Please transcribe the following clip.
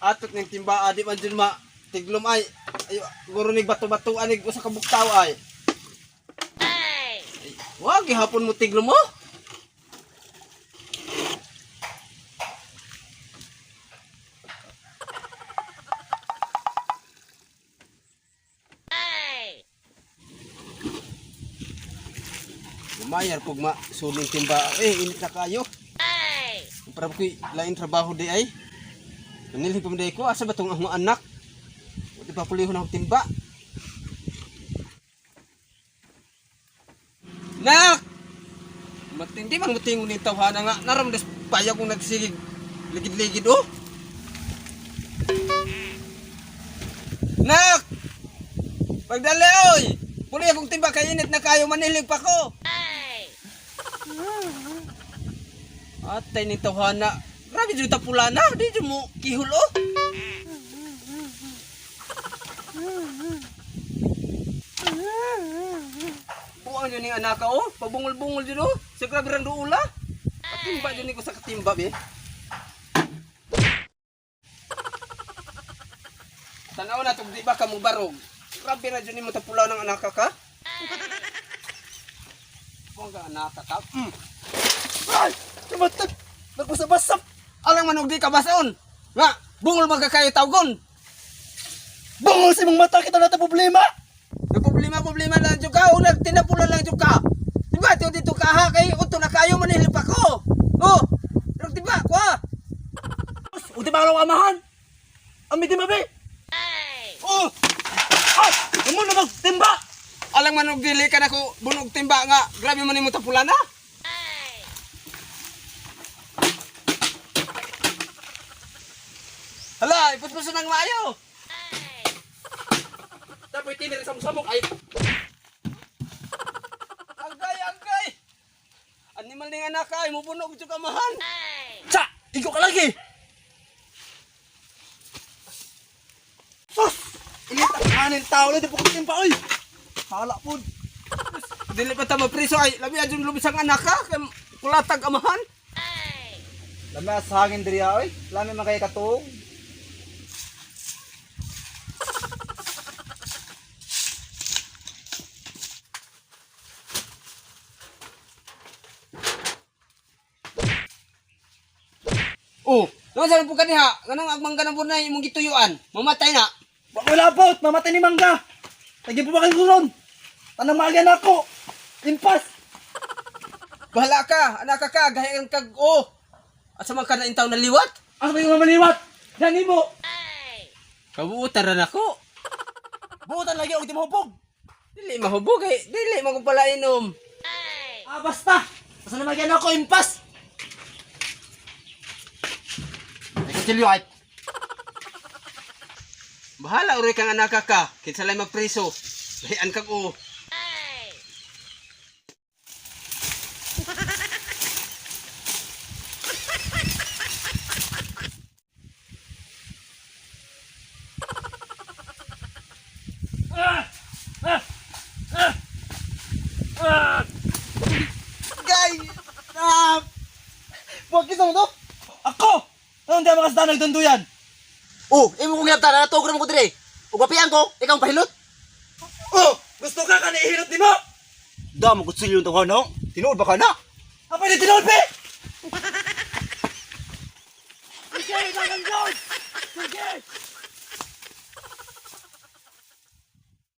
Atot ning timba di man jud ma tiglom ay. Ay guro nig bato-bato anig usa ka buktaw ay. Ay, wa gihapon mo tiglom mo. Lumayar pug ma suling timba. Eh init na kayo. Para ko'y lain trabaho di ay. Nanilhin pa man di ko asa ba tong akong anak? Di pa pulihon akong timba. Nak! Matindi man mutingon ni tawhana nga. Naram des payag kong nagsigig. Ligid-ligid oh. Nak! Pagdali oy! Puli akong timba kay init na kayo manilig pa ko. Atay ni tawhana. Grabe jud ta pula na. Di jud mo kihul oh. Buang yun yung anak oh. Pabungol-bungol jud oh. Sa grabe rang duula. Patimba jud ni ko sa katimba be. Tanaw na tug di ba ka mo barog. Grabe ra jud nimo tapula ng anak ka. Buang ka anak ka. Mm. Ay! Tumatag! Nagbasa-basa! Alang man og di ka basaon. Nga, bungol man ka kayo tawgon. Bungol sa imong mata kita na problema! Na problema problema lang jud ka, ulag tinapula lang jud ka. Di ba dito dito ka ha kay unto na kayo manilip ako. Oh, pero di ba kwa? Uti ba ang amahan? Ami di mabi! Oh, Ay! Amo na magtimba! alang man og dili ka nako bunog timba nga grabe man nimo tapula na. Hala, ipuspuso ng maayo. Tapoy tinir sa samok ay! Agay, agay. Animal ni anak ay mubunog jud ka mahan. Tsa! Igo ka lagi! Sus! Init ang kanin tao na di po ko timba oy! Hala po! Dili pa ta mapriso ay labi adjun lubis ang anak ka kay kulatag amahan. Lami sa hangin diri oy. Lami man kay katuog. Oh, naman sa po kaniha, nganong agmang ganang burnay imong gituyuan, mamatay na. Wa ko labot! Mamatay ni Mangga! Lagi po ba kayo ron? Tanang maagyan ako! Impas! Bahala ka, anak ka ka, gahian kag oh. Asa man ka na intaw na liwat? Asa ba yung mamaliwat? Dani mo! Kabuutan ra nako. Buotan lagi og di mahubog! Dili mahubog eh, dili man ko pala inom. Ah, basta! Basta na magyan ako, impas! Ay kutsilyo ay. Bahala uri kang anak ka, kinsa lay magpriso. Gahian kag oh. Gay! Ah! Huwag kita mo to! Ako! Anong di makasda nagdunduyan? Oh, imo kong gihaptan na tuog ko dire. Ug apian ko, ikaw ang pahilot. Oh! Gusto ka ka naihilot ni mo! Da mo kutsilyo to no. Tinuod ba ka na? Apa ni tinuod, pe? Ikay, dagang Diyos!